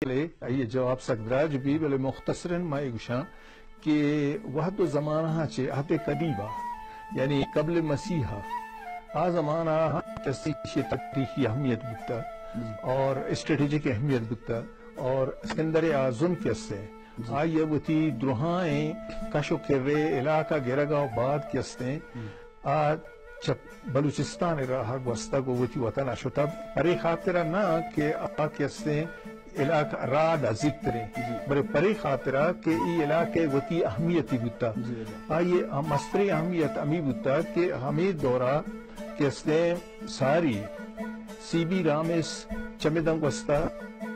بلے آئی ءِ جواب سک دراج بی، بلے مختصراً ما اے گوشاں کہ وہد و زمانہ چہ عہد قدیمہ، یعنی قبل مسیح، آ زمانہ ہم کسے ایشی تاریخی اہمیت بوتا اور اسٹریٹجک اہمیت بوتا، اور اسکندر اعظم کسے آئی ءَ وتی درہائیں کش و کرے علاقہ گرگا و بعد کسے آ چہ بلوچستان ءِ راہ ءَ گوستگ و وتی وطن ءَ شتگ، پرے خاطر ءَ نہ کہ آ کہ استیں علاقہ راد ءَ زیتریں، بلے پرے خاطر ءَ کہ ای علاقہ ءِ وتی اہمیتی بوتا۔ آئی ءِ مستریں اہمیت ہمی بوتا کہ ہمے دور ءَ کہ استیں ساری سی بی رامس چمداں گوستا،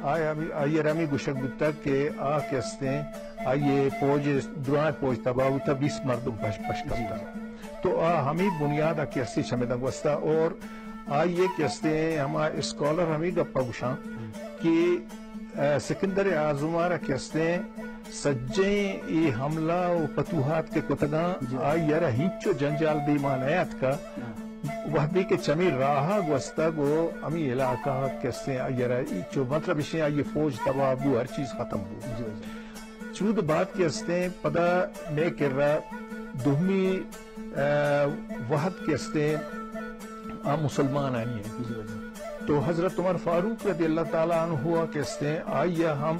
آئی ہمی، آئی ءَ را ہمے گوشگ بوتا کہ آ کہ استیں آئی ءِ پوج، درائیں پوج تباہ بوتا، بیست مردم پش، پش کپتا۔ تو آ ہمے بنیاد ءَ کہ استے چمداں گوستا اور آئی ءِ کہ استے ہما اسکالر ہمے گپ ءَ گوشاں کہ، آ، سکندر اعظم ءَ را کہ استے سجیں اے حملہ و فتوحات کہ کتگاں، آئی ءَ را ہچو جنجال دیما نیاتکا۔ وہدے کہ چمے راہ ءَ گوستگ و ہمے علاقہ کہ استے آئی ءَ را ہچو، مطلب اشیں آئی ءِ فوج تباہ بو، ہر چیز ختم بو۔ چود بعد کہ استیں پدا مئے کرا دومی، آ، وہد کہ استیں آ مسلمانانی ایں۔ تو حضرت عمر فاروق رضی اللہ تعالی عنہ کہ استیں، آئی ءَ ہم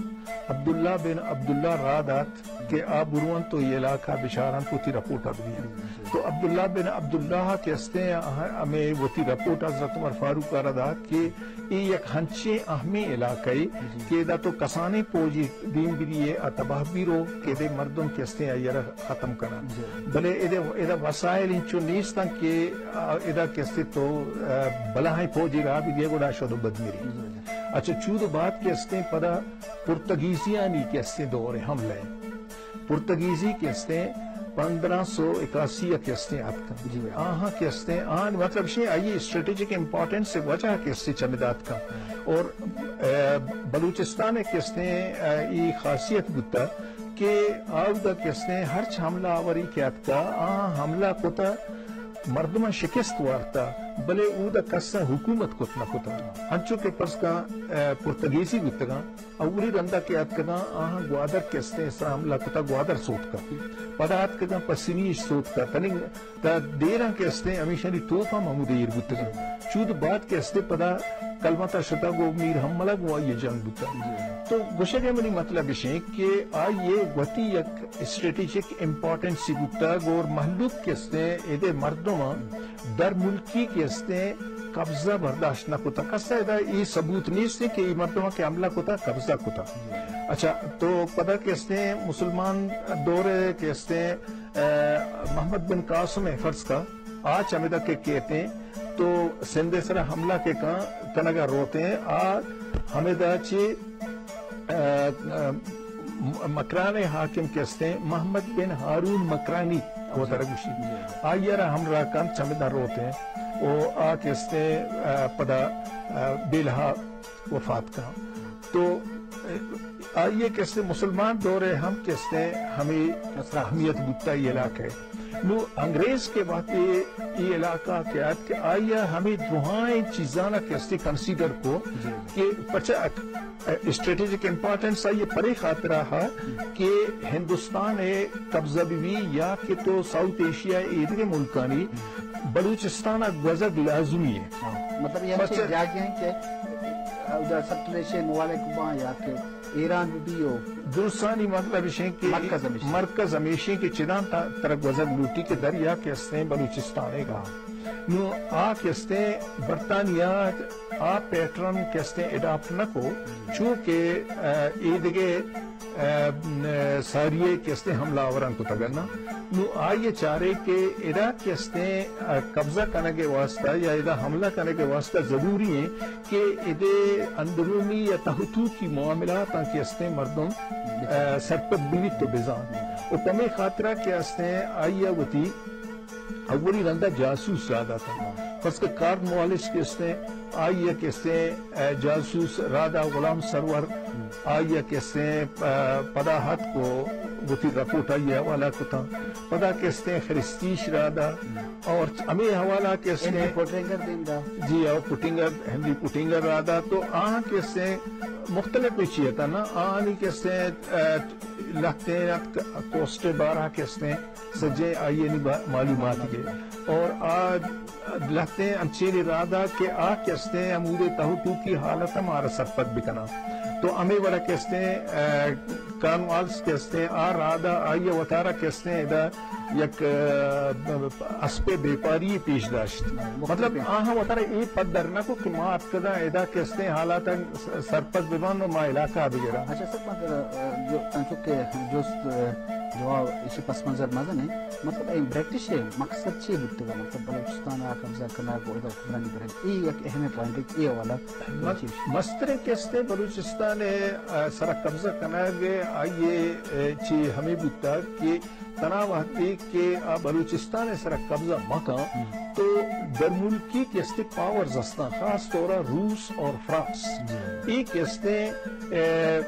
عبداللہ بن عبداللہ را دات کہ آ برونت و اے علاقہ بچارنت، وتی رپورٹ ءَ بدیاں۔ تو عبداللہ بن عبداللہ کہ استیں، آ ہمے وتی رپورٹ حضرت عمر فاروق ءَ را دات کہ اے یک ہنچیں اہمیں علاقہ ءِ کہ ادا تو کسانیں پوجے دیم بدیئے، آ تباہ بی رو کہ ادے مردم کہ استیں آئی ءَ را ختم کناں۔ بلے ادے، ادا وسائل انچو نیستاں کہ، آ، ادا کہ استیں تو، آ، بلاہیں پوجے راہ بدیئے گڑا شد و بد مری۔ اچھا، چود و بعد کہ استیں پدا پرتگیزیانی کہ استیں دور حملہ ءَ۔ پرتگیزی کہ استیں پندرہ سو اکاسی ءَ کہ استیں اتکاں۔ آہاں کہ استیں، آن مطلب شے آئی اسٹریٹجک امپورٹنس ءِ وجہ کہ استیں چمدا اتکاں۔ اور، آ، بلوچستان ءِ کہ استیں، آ، ای خاصیت بوتا کہ آودا کہ استیں ہرچ حملہ آوری کہ اتکا، آہاں حملہ کتا، مردماں شکست وارتا، بلے اودا کساں حکومت کت نہ کتا۔ انچو کہ پرس کن، آ، پرتگیزی بوتگاں۔ اولی رندا کہ اتکگاں، آہاں گوادر کہ استیں سرا حملہ کتا، گوادر سوتکا۔ پدا اتکگاں پسنی اش سوتکا۔ تنی تا دیراں کہ استیں ہمیشانی توپ ہم ہمود ایر بوتگاں۔ چود بعد کہ استیں پدا کلمتا شتا گو میر حملہ گو آئی جنگ بوتا۔ تو گوشگ ءِ منی مطلب اشیں کہ آئی ءِ وتی یک اسٹریٹجک امپورٹنسی بوتا گو اور مہلوک کہ استیں ادے مردماں در ملکی کہ استیں قبضہ برداشت نہ کتا۔ کسا ادا اے ثبوت نیست کہ اے مردماں کہ حملہ کتا، قبضہ کتا۔ اچھا، تو پدا کہ استیں مسلمان دور ءَ کہ استیں، آ، محمد بن قاسم ءَ فرض کا، آ چمدا کہ کیتیں، تو سندھ ءِ سرا حملہ کہ کن، کنگا روتیں، آ ہمدا چی آ، آ، مکران ءِ حاکم کہ استیں محمد بن ہارون مکرانی، وتارا گوشی۔ آئی ءَ را ہمراہ کنت چمدا روتیں و آ کہ استیں، آ، پدا، آ، بیلہا وفات کن۔ تو، آ، آئی ءِ کہ استیں مسلمان دور ءَ ہم کہ استیں ہمے اہمیت بوتا اے علاقہ ءِ۔ نوں انگریز کہ وہدے اے علاقہ کہ ات کہ آئی ءَ ہمے درہائیں چیزاں کہ استیں کنسیڈر کو کہ پرچا اسٹریٹجک امپورٹنس آئی ءِ پرے خاطرا ہا کہ ہندوستان ءِ قبضہ بہ بی یا کہ تو ساؤتھ ایشیا ءِ ایدگہ ملکانی بلوچستان ءَ گوزگ لازمی ہے۔ ہاں، مطلب یہ ہمچین پرچا جاگہ ہیں کہ اودا سب تریشے ممالک باں یا کہ ایران بہ بی و درستانی مطلب اشیں کہ مرکز ہمیش۔ مرکز ہمیشیں کہ چداں تا-، ترا گوزگ لوٹی کہ دریا کہ استیں بلوچستان ءِ گا۔ نوں آ کہ استیں برطانیہ آ پیٹرن کہ استیں اڈاپٹ نہ کو، چونکہ، آ، ایدگہ، آ، ساری ءَ کہ استیں حملہ آوراں کتگ نا۔ نوں آئی ءَ چارے کہ ادا کہ استیں، آ، قبضہ کنگ ءِ واسطہ یا ادا حملہ کنگ ءِ واسطہ ضروری ہیں کہ ادے اندرونی یا تہتوکی معاملاتاں کہ استیں مردم، آ، سرپد بیت و بزان۔ و پمے خاطرا کہ استیں آئی ءَ وتی اولی رندا جاسوس را داتا۔ پس کہ کارن والیس کہ استیں، آئی ءَ کہ استیں، آ، جاسوس را دا غلام سرور، آئی ءَ کہ استیں، آ، پدا ہت کو وتی رپورٹ آئی ءِ حوالہ کتا۔ پدا کہ استیں خریستیش را دا۔ اور ہمے حوالہ کہ استیں ہنری پوٹنگر دیم دا۔ جی، اور پوٹنگر، ہنری پوٹنگر را دا۔ تو آ کہ استیں مختلف چیئے تھا نا، آنی کستے، اہ، لہتیں کوسٹ بارہ کستے سجے آئیے نی با-، معلومات کے۔ اور آ لہتیں انچین ارادہ کہ آ کستے امورے تہو تو کی حالت ہمارا سرپد بکنا۔ تو ہمیں وڑا کستے، اہ، کارنوالز کستے آ رادا آئیے وتارا کستے ادا یک، اہ، اسپے بیپاری پیش داشت۔ مطلب، آہاں وتارا اے پدر نہ کو کہ ما اتکگاں ادا کستیں حالاتاں س-، سرپد بباں و ما علاقہ بگراں۔ اچھا، سر، مطلب، اہ، جو، تنچو کہ جست، اہ، جواب اسی پس منظر مزن ہے۔ مطلب، اے برٹش ہے، مقصد چی بوتگا؟ مطلب، بلوچستان آ قبضہ کنگ و ادا حکمرانی کنگ، اے یک اہم پوائنٹ ہے کہ اے والا م-، چی؟ مستریں کستے بلوچستان، اہ، سرا قبضہ کنگ، آئیے، اہ، چی ہمیں بوتا کہ تنا وہدے کہ آ بلوچستان ء سرا قبضہ مکاں تو درملکی کہ استے پاورز ہستاں، خاص طور روس اور فرانس۔ جی۔ ای کہ استے، اے،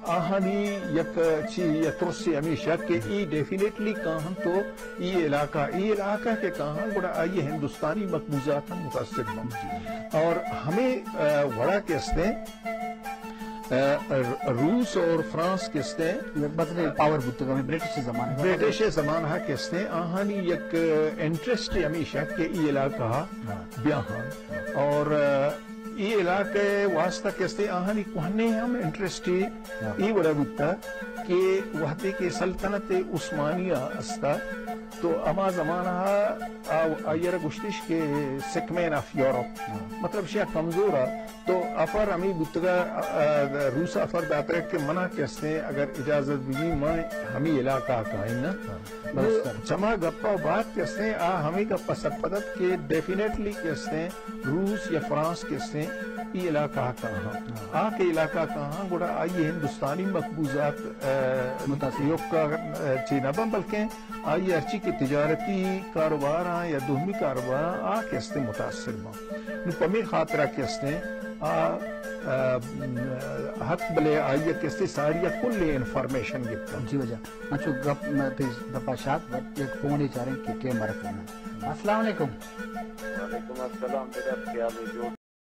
آہانی یک چی یا ترسی ہمیشہ کہ ای ڈیفینیٹلی کاہن تو ای علاقہ، ای علاقہ کہ کاہن گڑا آئی ہندوستانی مقبوضات ہم متاثر بنت۔ جی۔ اور ہمیں، اے، وڑا کہ استے، اہ، روس اور فرانس کستے یک بدلیں پاور بوتگ ہمیں برٹش زمانہ۔ برٹش زمانہ کستے آہانی یک انٹرسٹ ہمیشہ کہ ای علاقہ ہاں۔ بیاہان اور، اہ، ای علاقہ واسطہ کستے آہانی کوہنے ہم انٹرسٹ ہاں۔ ای وڑا بوتا کہ وہدے کہ سلطنت عثمانیہ استا تو ہما زمانہ آ، آئیرا گوشتش کہ سکھ مین آف یورپ، ہاں۔ مطلب شیا کمزور آ۔ تو افر ہمیں بوتگا، ا، ا، روس افر داتگ کہ منا کہ استیں اگر اجازت بگی ما ہمیں علاقہ کائیں نا۔ ہاں۔ نو چما گپا بات کہ استیں آ ہمیں گپا سرپدت کہ ڈیفینیٹلی کہ استیں روس یا فرانس کہ استیں ای علاقہ کاہاں۔ ہاں۔ آ کہ علاقہ کاہاں گڑا آئی ہندوستانی مقبوضات، ا، متاثر۔ یوکا، ا، چی نہ بن بلکہ آئی ہرچی کہ تجارتی کاروباراں یا دومی کاروباراں آ کہ استیں متاثر باں۔ نو پمے خاطرا کہ استیں آ، آ، حق بلے آئی کہ استیں ساری کل انفارمیشن گپتاں۔ جی واجہ، من چو گپ میں پیش دپا شات بٹ یک فونے چاریں کہ ٹیم بارے فون ہے۔ السلام علیکم۔ وعلیکم السلام، برات کیا حال ہے؟ جو